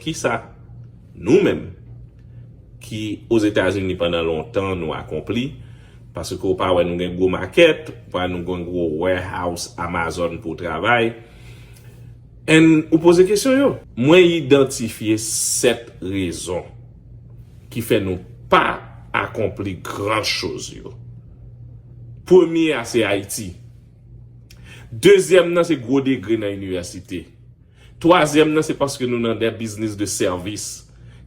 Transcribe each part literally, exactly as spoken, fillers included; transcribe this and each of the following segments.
Kisa nou menm ki Ozetazini pandan lontan nou akonpli? Paske ou pa wè nou gen gwo makèt, ou pa wè nou gen gwo warehouse Amazon pou w travay. And ou poze kesyon yo. Mwen idantifye sèt rezon ki fè nou pa akonpli gran choz yo. Premye a se Ayiti. Dezyèm nan se gwo degre nan inivèsite. Twazyèm nan se paske nou nan de biznis de sèvis.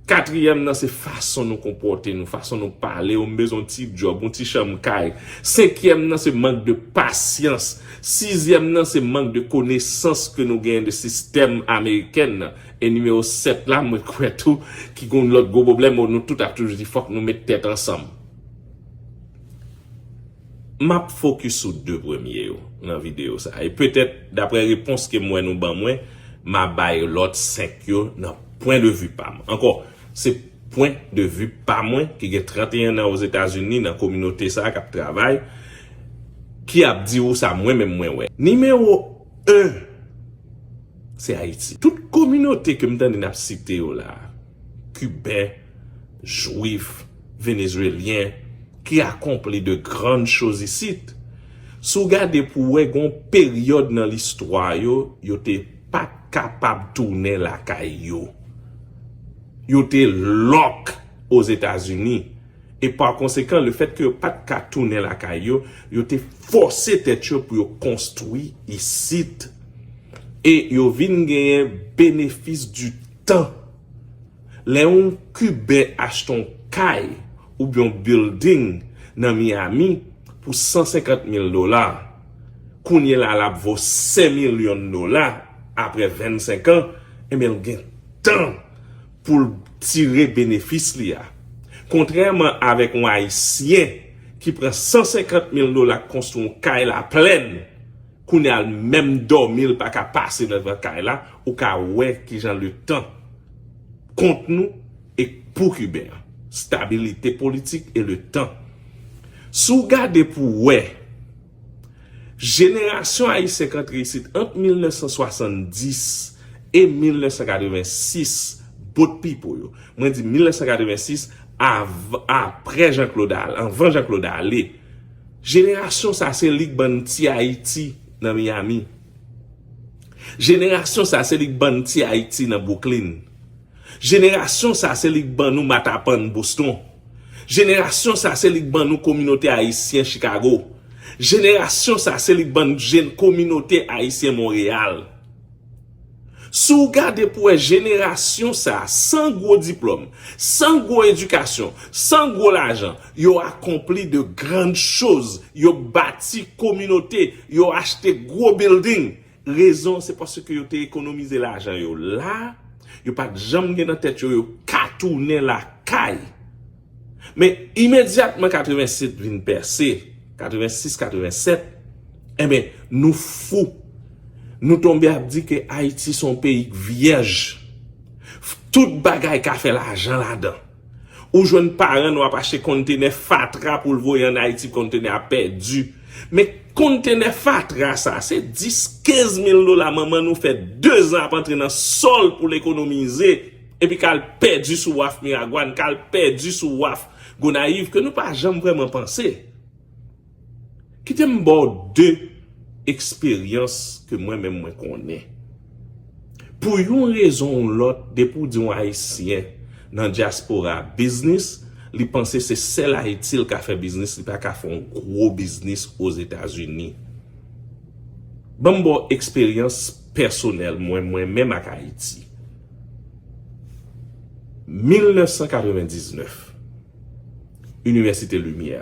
Katriyèm nan se fason nou konpòte nou, fason nou pale, ou m bezwen yon ti djòb, yon ti chanm kay. Senkyèm nan se mank de pasyans. Sizyèm nan se mank de konesans ke nou genyen de sistèm ameriken nan. E nimewo sèt la, mwen kwè tou, ki gon lòt gwo pwoblèm, nou tout ap toujou di fòk nou met tèt ansanm. M ap fokis sou de premye yo nan videyo sa. E petèt, daprè repons ke m wè nou ban mwen, m a bay lòt senk yo nan pwen de vi pa m. Ankò, se pwen de vi pa mwen ki gen trannteyen an Ozetazini nan kominote sa k ap travay, ki ap di ou sa mwen menm mwen wè. Nimewo en, se Ayiti. Tout kominote ke m tande n ap site yo la, Kiben, Jwif, Venezwelyen, ki akonpli de grann choz isit. Si w gade pou w wè, gon peryòd nan listwa yo, yo te pa t kapab tounen lakay yo. Yo te lòk Ozetazini. E pa konsekan, lefètke yo pa t ka tounen lakay yo, yo te fòse tèt yo pou yo konstwi isit. E yo vin genyen benefis di tan. Lè yon Kiben achte yon kay oubyen yon building nan Miami pou san senkant mil dola, kounye la l ap vo senk milyon dola apre vennsenk an, ebyen l gen tan pou l tire benefis li a. Kontrèman avèk yon Ayisyen ki pran san senkant mil dola konstwi yon kay Laplèn, kounye a l menm dòmi l pa ka pase devan kay la, ou ka wè kijan letan kont nou e pou Kiben an. Stabilite politik e letan. Si w gade pou w wè, jenerasyon ayisyen k antre isit ant mil nèf san swasanndis e mil nèf san katreven sis, both people yo. Mwen di mil nèf san katreven sis, av-, apre Jean Claude ale, anvan Jean Claude ale. Jenerasyon sa se li k ban n ti Ayiti nan Miami. Jenerasyon sa se li k ban n ti Ayiti nan Brooklyn. Jenerasyon sa se li k ban nou Mattapan Boston. Jenerasyon sa se li k ban nou kominote ayisyen Chicago. Jenerasyon sa se li k ban n jèn kominote ayisyen Monreyal. Si w gade pou wè jenerasyon sa a, san gwo diplòm, san gwo edikasyon, san gwo lajan, yo akonpli de grann choz, yo bati kominote, yo achte gwo building. Rezon, se paske yo te ekonomize lajan yo la, yo pa t janm gen nan tèt yo, yo ka tounen lakay. Men imedyatman katrevensis vin pèse, katrevensis, katrevennsèt, enben, nou fou. Nou tonbe ap di ke Ayiti se yon peyi k vyèj. Tout bagay ka fè lajan ladan. Ou jwenn paran nou ap achte kontenè fatra pou l voye ann Ayiti, kontenè a pèdi. Men kontenè fatra sa, se dis, kenz mil dola manman nou fè dezan ap antre nan sòl pou l ekonomize, epi k al pèdi sou waf Miragwàn, k al pèdi sou waf Gonayiv, ke nou pa janm vrèman panse. Kite m ba w de eksperyans ke mwen menm mwen konnen. Pou yon rezon ou lòt, depi w di yon Ayisyen nan dyaspora biznis, li panse se sèl Ayiti l ka fè biznis, li pa ka fè yon gwo biznis Ozetazini. Ban m ba w eksperyans pèsonèl mwen, mwen menm ak Ayiti. Mil nèf san katrevendiznèf, Inivèsite Limyè.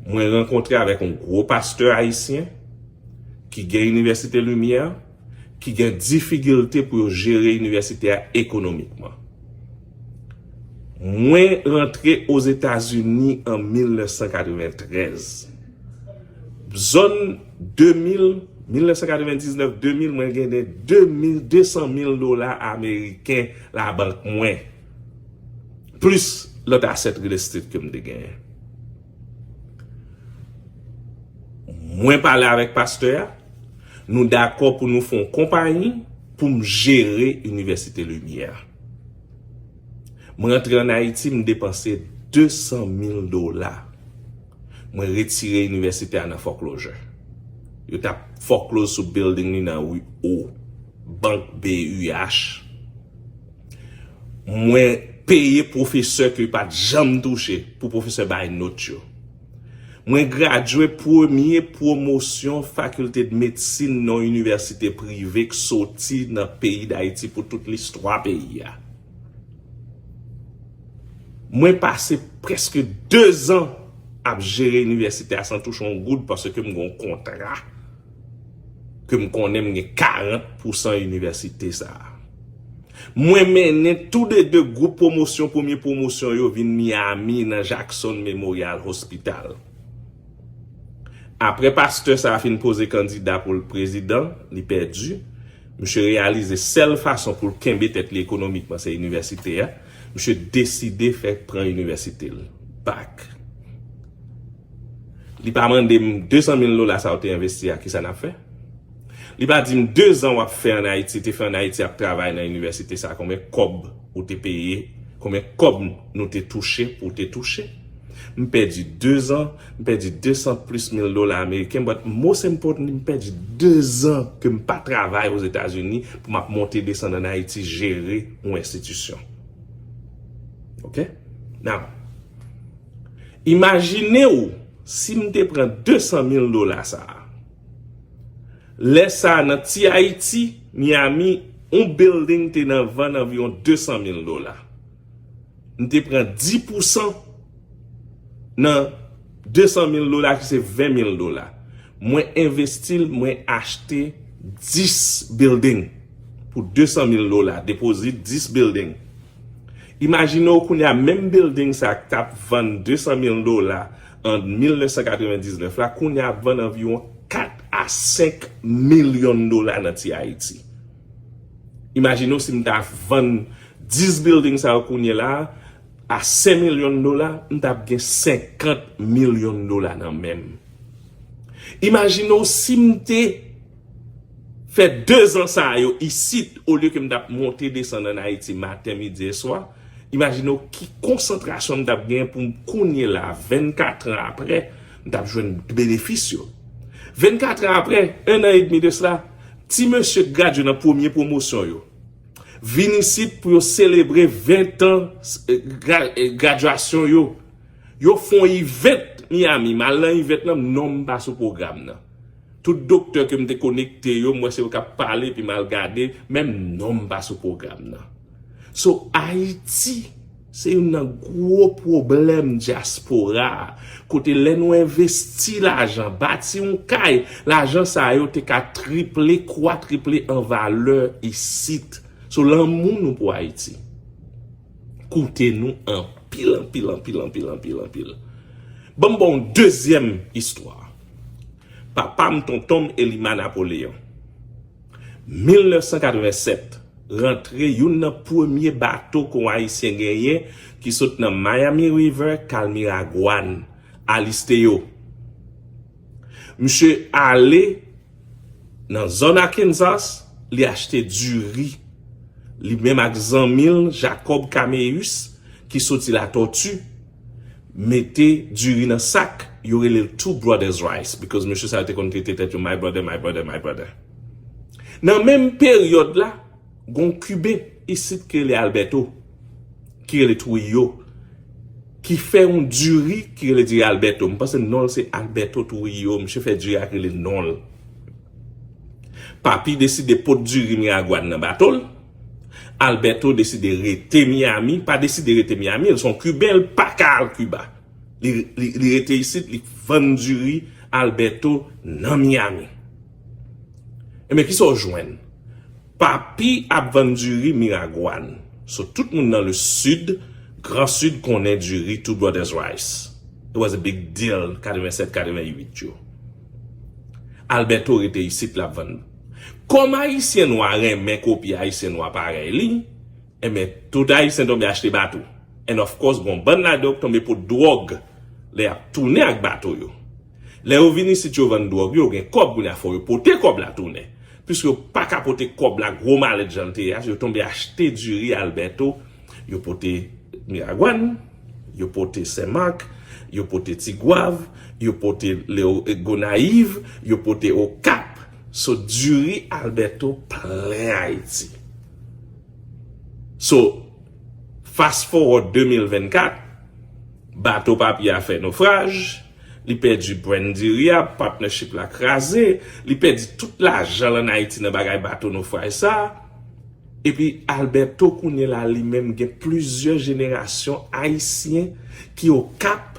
Mwen rankontre avèk yon gwo pastè ayisyen ki gen Inivèsite Limyè, ki gen difikilte pou yo jere inivèsite a ekonomikman. Mwen rantre Ozetazini an mil nèf san katreventrèz. Zòn de mil, mil nèf san katrevendiznèf, de mil, mwen gen de mil, de san mil dola ameriken labank mwen. Plis lòt asset real estate ke m te genyen. Mwen pale avèk pastè a, nou dakò pou nou fè yon konpayi pou m jere Inivèsite Limyè. Mwen antre ann Ayiti, m depanse de san mil dola. Mwen retire inivèsite a nan foreclosure. Yo t ap foreclose sou building li nan ri O, Bank B U H. Mwen peye pwofesè ke yo pa t janm touche pou pwofesè bay nòt yo. Mwen gradye premye pwomosyon fakilte de medsin nan yon inivèsite prive k soti nan peyi Dayiti pou tout listwa peyi a. Mwen pase prèske dezan ap jere inivèsite a san touche yon goud paske m gen yon kontra ke m konnen m gen karant pousan inivèsite sa a. Mwen mennen tou de de gwoup pwomosyon, premye pwomosyon yo vin Miami nan Jackson Memorial Hospital. Apre pastè sa a fin poze kandida pou l prezidan, li pèdi. Misye reyalize sèl fason pou l kenbe tèt li ekonomikman se inivèsite a. Misye deside fè pran inivèsite l back. Li pa mande m de san mil dola sa ou te envesti a, kisa n ap fè? Li pa di m de zan w ap fè ann Ayiti, te fè ann Ayiti ap travay nan inivèsite sa, konbyen kòb ou te peye, konbyen kòb nou te touche pou w te touche. M pèdi de zan, m pèdi de san plis mil dola ameriken, but most importantly, m pèdi de zan ke m pa travay Ozetazini pou m ap monte desann ann Ayiti jere yon enstitisyon. Ok? Now, imajine w si m te pran de san mil dola sa a. Lè sa a nan Ti Ayiti, Miami, yon building te nan vann anviwon de san mil dola. M te pran dis pousan nan de san mil dola ki se ven mil dola. Mwen envesti l, mwen achte dis building pou de san mil dola, depozit dis building. Imajine w kounye a menm building sa k t ap vann de san mil dola an mil nèf san katrevendiznèf la, kounye a ap vann anviwon kat a senk milyon dola nan Ti Ayiti. Imajine w si m ta vann dis building sa yo kounye la a senk milyon dola, m t ap gen senkant milyon dola nan men m. Imajine w si m te fè de zan sa yo isit, olye ke m t ap monte desann ann Ayiti maten, midi e swa, imajine w ki konsantrasyon m t ap gen pou m kounye la, vennkat an apre, m t ap jwenn benefis yo. Vennkat an apre, en an edmi de sela, ti mesye k gradye nan premye pwomosyon yo vin isit pou yo selebre ven tan, eh, gra-, eh, gradyasyon yo. Yo fè yon event Miami. M al nan event lan, non m pa sou pwogram nan. Tout doktè ke m te konekte yo, m wè se yo k ap pale, epi m al gade, menm non m pa sou pwogram nan. So, Ayiti, se youn nan gwo pwoblèm dyaspora a, kote lè nou envesti lajan, bati yon kay, lajan sa yo te ka triple, kwatriple an valè isit. So, lanmou nou pou Ayiti koute nou anpil, anpil, anpil, anpil, anpil, anpil. Ban m ba w yon dezyèm istwa. Papa m, tonton m, Elima Napoleon. Mil nèf san katrevennsèt, rantre youn nan premye bato ke yon Ayisyen genyen ki sot nan Miami River k al Miragwàn, Alisteo. Misye ale nan zòn Arkansas, li achte diri. Li menm ak zanmi l, Jacob Caméus, ki soti Latòti, mete diri nan sak, yo rele l Two Brothers Rice, because mesye sa yo te konn trete tèt yo my brother, my brother, my brother. Nan menm peryòd la, gon Kiben isit ki rele Alberto, ki rele Trujillo, ki fè yon diri ki rele diri Alberto. M panse non l se Alberto Trujillo. Misye fè diri a ki rele non l. Papi deside pot diri Miragwàn nan bato l. Alberto deside rete Miami. Pa deside rete Miami, l se yon Kiben, l pa ka al Kiba. Li, li, li rete isit, li vann diri Alberto nan Miami. Ebyen, kisa w jwenn? Papi ap vann diri Miragwàn. So, tout moun nan le sud, Gran Sid konnen diri Two Brothers Rice. It was a big deal, katrevennsèt, katrevennuit yo. Alberto rete isit, l ap vann. Kòm Ayisyen nwa renmen kopye Ayisyen nwa parèy li, enben, tout Ayisyen tonbe achte bato. And of course, gon bann ladan yo k tonbe pot dwòg lè y ap tounen ak bato yo. Lè yo vin isit, yo vann dwòg yo, yo gen kòb, kounye a fò yo pote kòb la tounen. Piske yo pa ka pote kòb la gwo malèt jan l te ye a, yo tonbe achte diri Alberto, yo pote Miragwàn, yo pote Senmak, yo pote Tigwav, yo pote Leo- Gonayiv, yo pote Okap. So, diri Alberto plen Ayiti. So, fast forward de mil vennkat, bato papye a fè nofraj, li pèdi brand diri a, partnership la kraze, li pèdi tout lajan l ann Ayiti nan bagay bato nofraj sa. Epi Alberto kounye la li menm gen plizyè jenerasyon ayisyen ki Okap,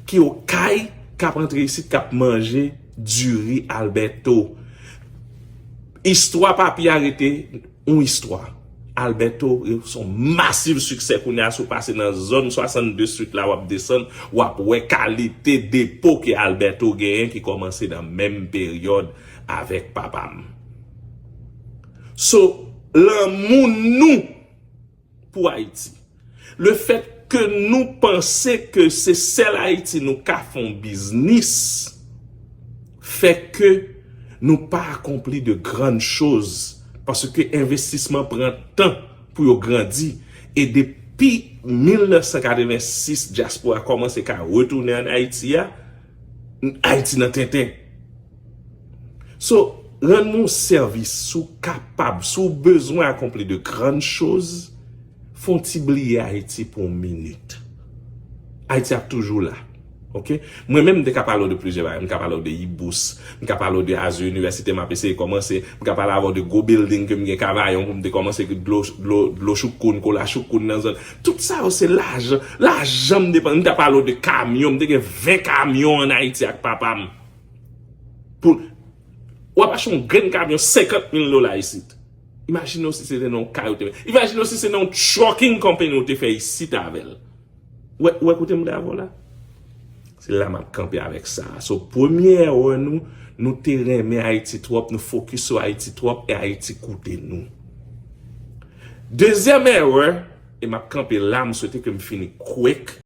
ki Okay, k ap antre isit, k ap manje diri Alberto. Istwa papye a rete yon istwa. Alberto se yon masiv siksè kounye a, si w pase nan zòn swasannde Street la, w ap desann, w ap wè kalite depo ke Alberto genyen ki kòmanse nan menm peryòd avèk papa m. So, lanmou nou pou Ayiti, le fèt ke nou panse ke se sèl Ayiti nou ka fè yon biznis, fè ke nou pa akonpli de grann choz, paske envestisman pran tan pou yo grandi. E depi mil nèf san katrevensis, dyaspora kòmanse ka retounen ann Ayiti a, Ayiti nan tenten. So, rann mwen yon sèvis, si w kapab, si w bezwen akonpli de grann choz, fè yon ti bliye Ayiti pou yon minit. Ayiti ap toujou la. Ok? Mwen menm, m te ka pale w de plizyè bagay. M ka pale w de Ibous. M ka pale w de Azur Université, m ap eseye kòmanse. M ka pale avè w de gwo building ke m gen Kavayon pou m te kòmanse dlo, dlo, dlo choukoun, kola choukoun nan zòn. Tout sa yo se lajan. Lajan m depann. M ta pale w de kamyon. M te gen ven kamyon ann Ayiti ak papa m. Pou, w ap achte yon grenn kamyon senkant mil dola isit. Imajine w si se te nan yon kay ou te fè. Imajine w si se nan yon trucking company ou te fè isit avè l. Ou wè, ou wè kote m vle avè w la? Se la m ap kanpe avèk sa. So, premye erè nou, nou te renmen Ayiti twòp, nou fokis sou Ayiti twòp, e Ayiti koute nou. Dezyèm erè, e m ap kanpe la, m swete ke m fini quick,